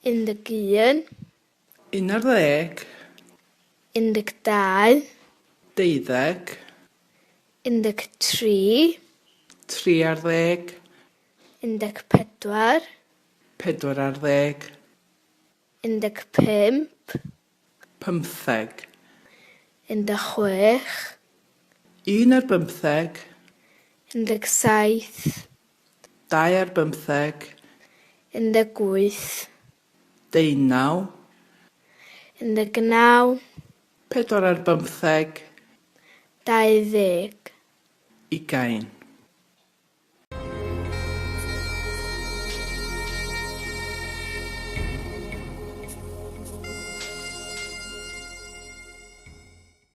11. 11. 12. 12. 13. 13. 14. 14. 15. 15. 16. 11. 17. 12. 18. 19. 19. 24. 20. 20.